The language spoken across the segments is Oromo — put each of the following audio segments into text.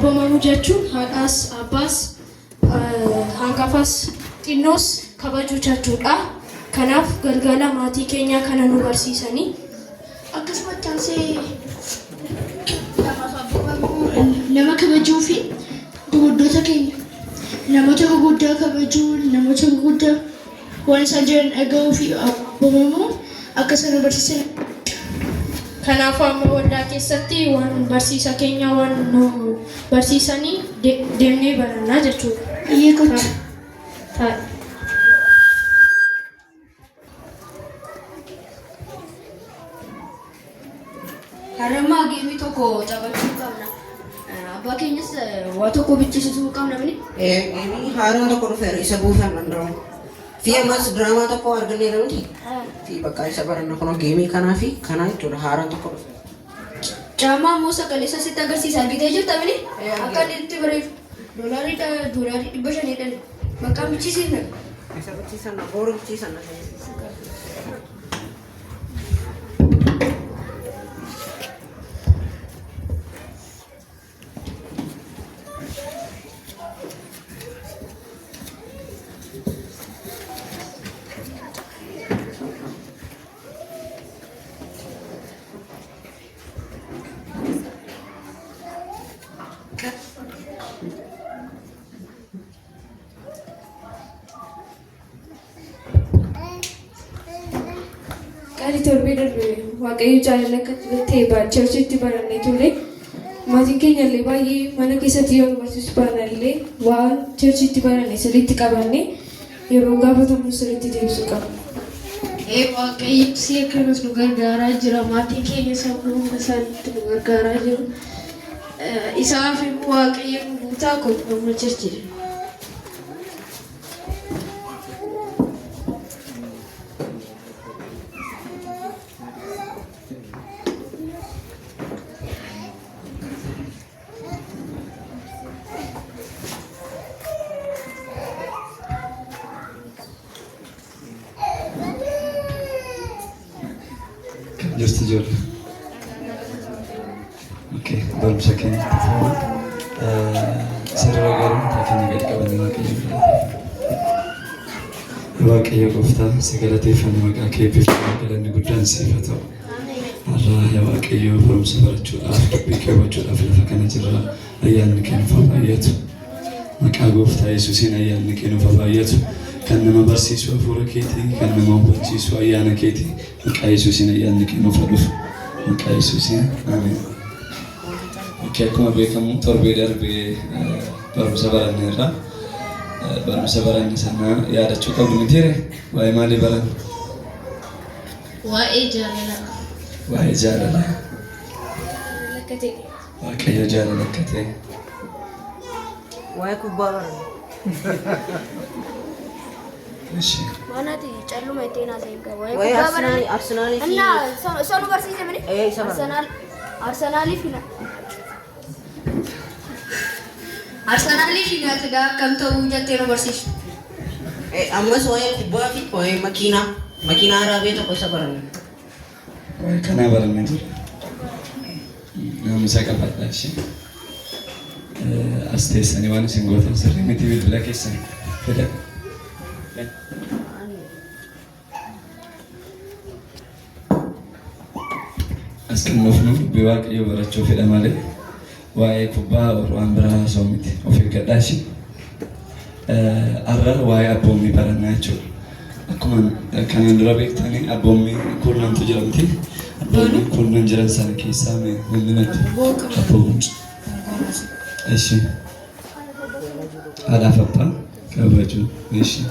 Abboomamuu jechuun haadhaas, abbaas, hangafas, xinnoos kabajuu jechuudha. Kanaaf galgala maatii keenyaa kana nu barsiisanii. Akkasumatti aansee namaaf abboomamuu, nama kabajuu fi gurguddoota keenya namoota gurguddaa kabajuu, namoota gurguddaa waan isaan jedhan dhaga'uu fi abboomamuu akka isaan nu barsiisan. Kanaafuu amma waldaa keessatti waan barsiisa keenya waan nu barsiisanii deemnee barannaa jechuudha. Eeyyee kottu. Taa'e. Har'ammaa geemii tokko taphachuu qabna. Abbaa keenyas waa tokko bichisiisuu qabna mini. Geemii haaraan tokko dhufeera isa buufan danda'u. Fi ammas diraamaa tokko arganneera miti. Fi bakka isa baranna kunoo geemii kanaa fi kanaa jechuudha haaraan tokko dhufeera. Caamaa immoo sagalee isa sitti agarsiisa argitee jirta mini. Akka inni itti bareedu. Doolaarii doolaarii 500 dhan. Bakka bichisiifna. Isa bichiisan boru bichiisan. Qaalii torbee darbe Waaqayyo jaalala akka ta'e churchitti barannee turre. Maatiin keenya illee baay'ee mana keessatti yoo nu barsiisu baanna illee waan churchitti baranne sirriitti qabanne yeroo gaafatamnu sirriitti deebisuu qabna. Ee Waaqayyo si akkanas nu gargaaraa jira. Maatiin keenya sabni hunda isaaniitti nu gargaaraa jiru. Isaaf immoo Waaqayyo nu guutaa kun amma churchidha. Jirti ijoollee. Okay, barumsa keenya itti fufna. Sirra garuu mataa keenya gadi qabannee Waaqayyo galateeffanna. Waaqayyo gooftaa si galateeffanna maqaa kee eebbifama galanni guddaan siif haa ta'u. Har'a yaa Waaqayyo barumsa barachuudhaaf dubbii kee hubachuudhaaf lafa kana jirra ayyaanni kee nuuf haa baay'atu. Maqaa gooftaa Yesuusiin ayyaanni kee nuuf haa baay'atu. Kan nama barsiisu hafuura keetii, kan nama hubachiisu ayyaana keetii. Maqaa Yesuusiin ayyaanni kee nuuf haa dhufu. Maqaa Yesuusiin ameen. Okay, akkuma beekamu torbee darbee barumsa baranneerra. Barumsa baranne sana yaadachuu qabdu mitiire? Waa'ee maalii baranne? Waa'ee jaalalaa. Waa'ee jaalalaa. Jaalala akka ta'e. Waaqayyo jaalala akka ta'e. Waa'ee kubbaa baranne. Ishi. Waan ati calluma ittiin haasa'in qaba. Waa'ee Waa'ee kubbaa Arsenaalii baranne. Arsenaalii fi Innaa isa nu barsiise mini. Ee, isa baranne. Arsenaal Arsenaalii fi Arsenaalii fi United akkam ta'uu jettee nu barsiisu. Ammas waa'ee kubbaa fi waa'ee makiinaa makiinaa haaraa tokko isa baranne. Waa'ee kanaa barannee jirra. Naamusa qabaadhaa ishee. As teessanii waan isin gootan sirrii miti bilbila keessan fida. As kan dhufnu dubbii Waaqayyoo barachuu fedha malee waa'ee kubbaa waan biraa haasa'u miti. Of eeggadhaa ishee. Har'a waa'ee abboommii barannaa jechuudha. Akkuma kanaan dura beektanii abboommii kurnantu jira miti. Abboommii kurnan jiran sana keessaa mee namni natti abboommii. Ishi. Haadhaaf abbaa kabajuu. Ishi.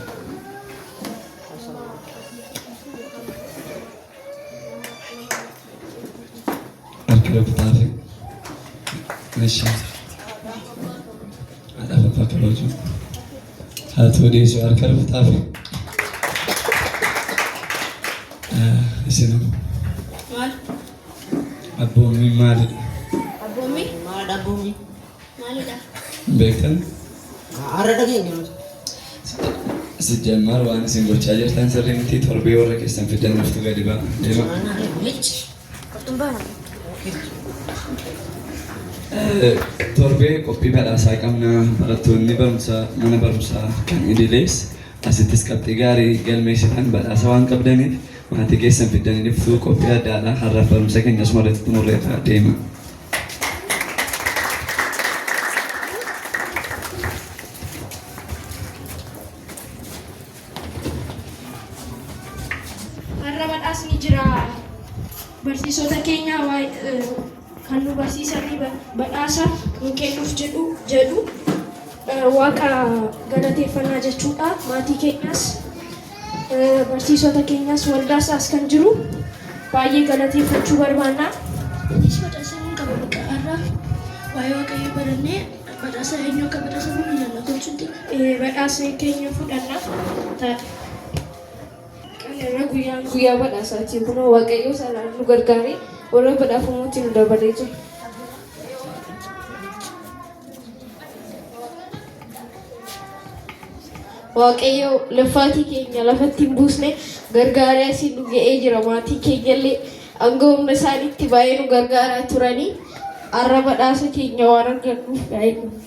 Harka rukutaafi. Ishi. Haadhaaf abbaa kabajuu. Haati odeessu harka rukutaafi. Isinoo Maal? abboommiin maalidha? Abboommii? Maalidha abboommii? Maalidha? Hin beektan? Har'a dhageenya nuti. Sijjammar waan isin gochaa jirtan sirrii miti torbee warra keessan fiddan naftu gadi ba'a. Deema. Qoftuun baana. Torbee qophii badhaasaa qabna. Barattoonni barumsa mana barumsaa kan idilees asittis qabxii gaarii galmeessitan badhaasa waan qabdaniif maatii keessan fiddanii dhuftuu qophii addaadha. Har'aaf barumsa keenya asuma irratti xumurreerra deema. Har'a badhaasni jira. Barsiisota keenya kan nu barsiisanii badhaasa nu kennuuf jedhu jedhu Waaqa galateeffannaa jechuudha. Maatii keenyas barsiisota keenyas waldaasaas kan jiru baay'ee galateeffachuu barbaanna. Anis badhaasa nan qaba bakka har'a waa'ee Waaqayyoo barannee badhaasa eenyu akka badhaasa nu ilaalla gochuutti. Badhaasa keenya fudhanna taate. Irra guyyaan guyyaa badhaasaati. Kunoo Waaqayyo sanaan nu gargaaree warra badhaafamuutti nu dabalee jira. Waaqayyo lafaatii keenya lafatti hin buusne gargaaree asiin nu ga'ee jira. Maatii keenyallee hanga humna isaaniitti baay'ee nu gargaaraa turanii har'a badhaasa keenya waan argannuuf baay'ee gammadna.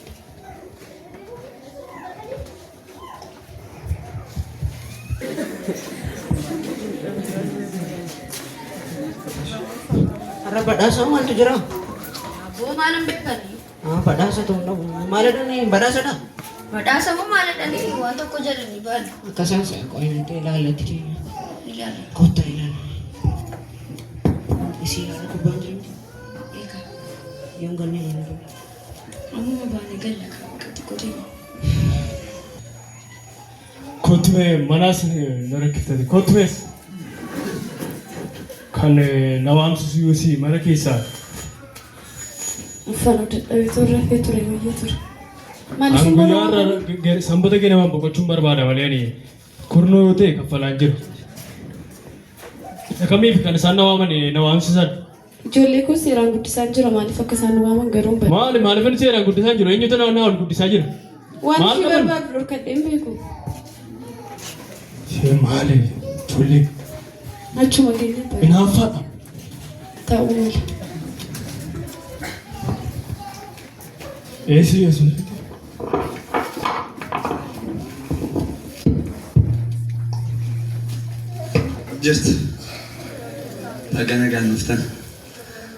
Har'a badhaasa maaltu jira? Abboo maal hin beekani? Ah, badhaasa ta'uu dhabu. Maal jedhani badhaasadha? Badhaasa moo maal jedhanii waan tokko jedhanii ba'an. Akkasaan si'a qo'inatti ilaallatti keenya. Ilaala. Kottaa ilaala. Isii ilaala kubbaan jiru. Eegaa. Yoon galmee ilaala. Ammuma baane galla kan xiqqoo teenya. Kottu mee manaas na rakkiftati. Kottu mees. Kan na waamsisu yoo si mana keessaa. Uffana dadhabee ture rafee ture wayya ture. An guyyaa irra sanbata ganamaan boqochuun barbaada malee ani kurnoo yoo ta'e kaffalaan jiru. Isa kamiif kan isaan na waaman na waamsisan? Ijoollee koo seeraan guddisaan jira maaliif akka isaan nu waaman garuu hin beeku. Maali maaliif inni seeraan guddisaan jiru? Eenyutu na ol guddisaa jira? Waan Maal ishii qaban? barbaadu dhorkadhee hin beeku. Ishee maali? Ijoollee Achuma keenya ta'e hinaaffaadha. ta'uu mala. Eessi eessi. Jirtu. Baga nagaan dhuftan.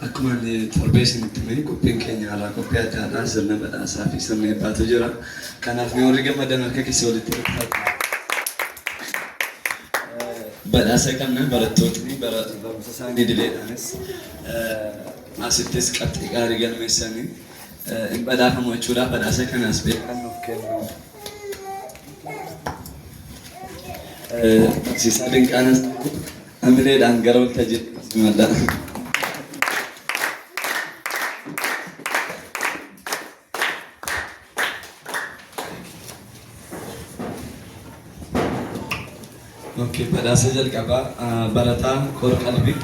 Akkuma ani torbee isinitti hime qophiin keenya har'aa qophii addaadha. Sirna badhaasaa fi sirna eebbaatu jira. Kanaaf mee warri gammadan harka keessa walitti rukutaa. Badhaasa qabna barattootni barumsa isaanii idileedhaanis asittis qabxii gaarii galmeessanii hin badhaafamu jechuudha. Badhaasa kanaas beekan nuuf kennu. Barsiisaa Dinqaanas amileedhaan gara waltajjii simadha. Okay, badhaasa jalqabaa barataa Kor Qalbii.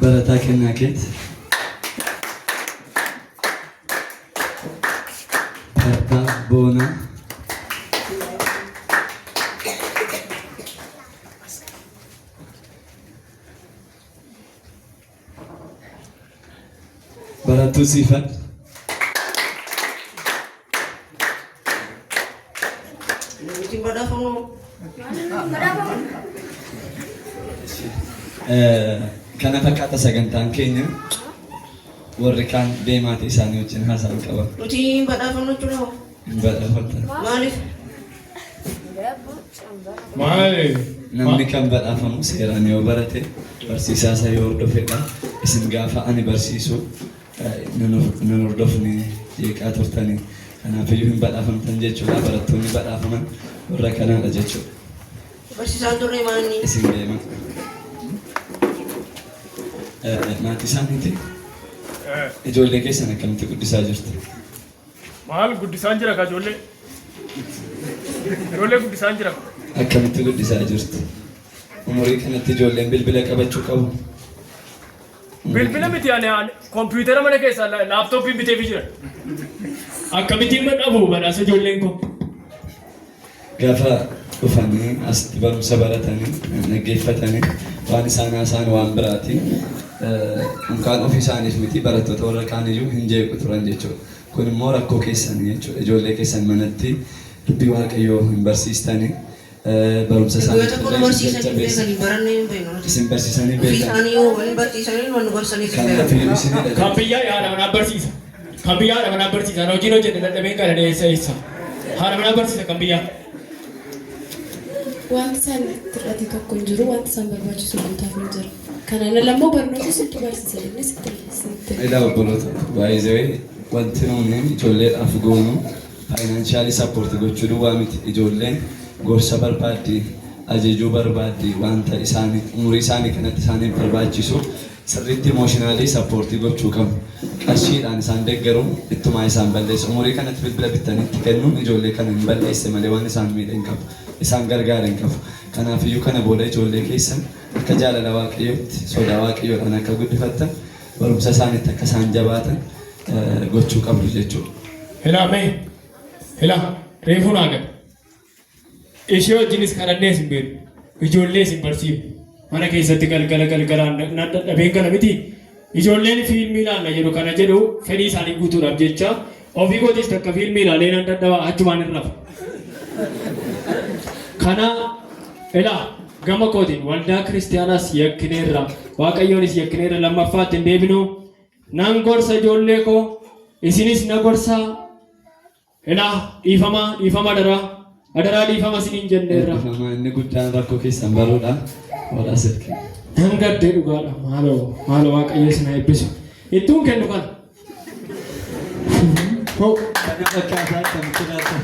Barataa Kennaa Keet. Barataa Boonaa. Barattuu Siifan. Nuti hin badhaafamnu. Kana fakkaata sagantaan keenya. Warri kaan deemaatii isaanii wajjin haasa'an qaba. Nuti hin badhaafamnu jechuudha. Hin badhaafamtan. Maaliif? Maali? Namni kan badhaafamu seeraan yoo barate barsiisaa isaa yoo hordofedha. Isin gaafa ani barsiisu nan hordofne jeeqaa turtanii. Kanaafiyyuu hin badhaafamtan jechuudha. Barattoonni badhaafaman warra kanaadha jechuudha. Barsiisaan turre maanni? Isin deema. Maatii isaaniiti. Ijoollee keessan akkamitti guddisaa jirtu? Maal guddisaan jira ka ijoollee? Ijoollee guddisaan jira. Akkamitti guddisaa jirtu? Umurii kanatti ijoolleen bilbila qabachuu qabu. Bilbila miti ani kompiitara mana keessaa laaptooppiin biteefii jira. Akkamittiin badhaafu badhaasa ijoolleen koo? Gaafa Dhufanii asitti barumsa baratanii dhaggeeffatanii waan isaan haasa'an waan biraati. Unkaan ofii isaaniif miti barattoota warra kaaniyyuu hin jeequ turan jechuudha. Kun immoo rakkoo keessanii jechuudha. Ijoollee keessan manatti dubbii Waaqayyoo hin barsiistanii barumsa Guyyaa isaanii tokko nu barsiisanii hin beekanii barannee hin beeknu nuti. Isin barsiisanii Ofii beekan. isaanii yoo waliin barsiisanii waan nu gorsaniif hin Kanaaf beekan. isinidha. Kan biyyaa haadha manaa barsiisa. Kan biyyaa haadha manaa barsiisa. Ana hojiin hojjedhe dadhabeen kana eessa eessa. Haadha manaa barsiisa kan biyyaa. Wanti isaan itti hir'ate tokko hin jiru, wanti isaan barbaachisu guutaaf hin jiru. Kanaan ala immoo barnoota sitti barsiisa jennee sitti sitti. Ilaa obboloota, baay'ee wanti nuuni ijoolleedhaaf goonu financial support gochuu duwwaa miti. Ijoolleen gorsa barbaaddi, ajajuu barbaaddi, wanta isaanii umurii isaanii kanatti isaaniif barbaachisu sirriitti emotional support gochuu qabu. Qarshiidhaan isaan deeggaruun ittumaa isaan balleessa. Umurii kanatti bilbila bitanii itti kennuun ijoollee kana hin balleesse malee waan isaan miidhe hin qabu. Isaan gargaara hin qabu. Kanaafiyyuu kana booda ijoollee keessan akka jaalala Waaqayyootti, sodaa Waaqayyoodhaan akka guddifattan, barumsa isaaniitti akka isaan jabaatan gochuu qabdu jechuudha. Ilaa mee. Ilaa reefuu naa gala. Ishee wajjinis kadhannees hin beeknu. Ijoollees hin barsiifnu. Mana keessatti galgala galgalaan nan dadhabeen gala miti. Ijoolleen fiilmii ilaalla jedhu kana jedhu fedhii isaanii guutuudhaaf jecha ofii kootis takka fiilmii ilaalee nan dadhaba, achumaan hin rafa. Kana ilaa gama kootiin waldaa kiristiyaanaas yakkineerra, Waaqayyoonis yakkineerra, lammaffaatti hin deebinu. Nan gorsa ijoollee koo, isinis na gorsaa. Ilaa dhiifama, dhiifama, adaraa, adaraa, dhiifama isiniin jenneerra. Eebbifamaa, inni guddaan rakkoo keessan baruudha. Hoodhaa silkii. Nan gaddee dhugaadha, maaloo maaloo, Waaqayyo isin haa eebbisu. Ittuun kennu kana. Hoo. Kana fakkaataa akkamitti laata?